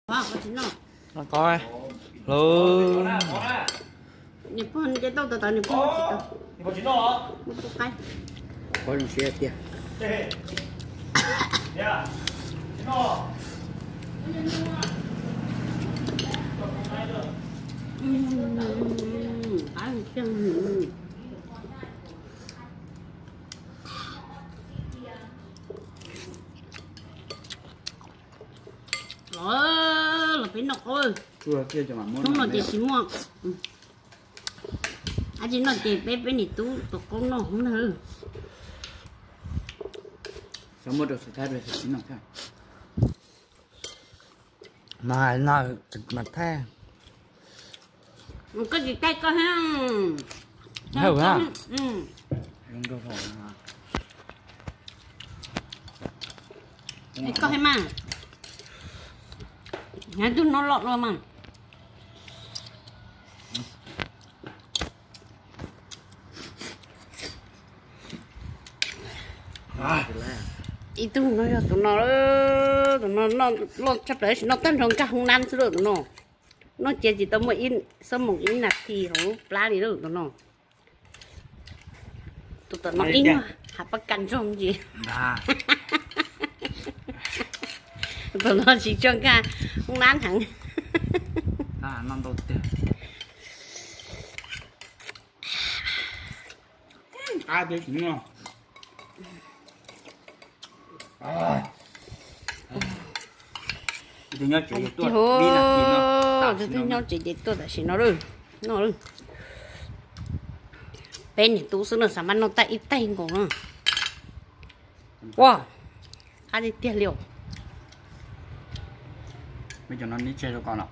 Noj qab lauj. Niam pog nce tau tau, niam pog tsis tau. Muaj tub qaib. Qhov zoo siab tiag. Los, los peb noj qab. Hnub no ces tsis muaj. Ab, tsis noj ces peb, peb niam tub tus qub noj hub na. Mas no mas thaij. Koj tsis thaij koj thiab. Koj thiab mas. Nyob tus no loj loj mas. Ib tug no yog tus no, tus no loj tshaj plaws, tab sis noj tag nrho nkag hoob nab xwb lauj tus no. Noj cia tsis tau muaj ib xuab moos ib nas this hauv lub plab li lauj tus no. Tus tom no ib nyuag hav pab kas ntsoog ntsis. Tus no tsis tshua nkag hoob nab heev. Tus twg nyob tsev ces tuaj tam sim no lawm. Peb niam tub xwb no xav mas noj tag ib taig nkaus no. Ua, qab tiag tiag li os. Peb cov no neb tseg rau ko no.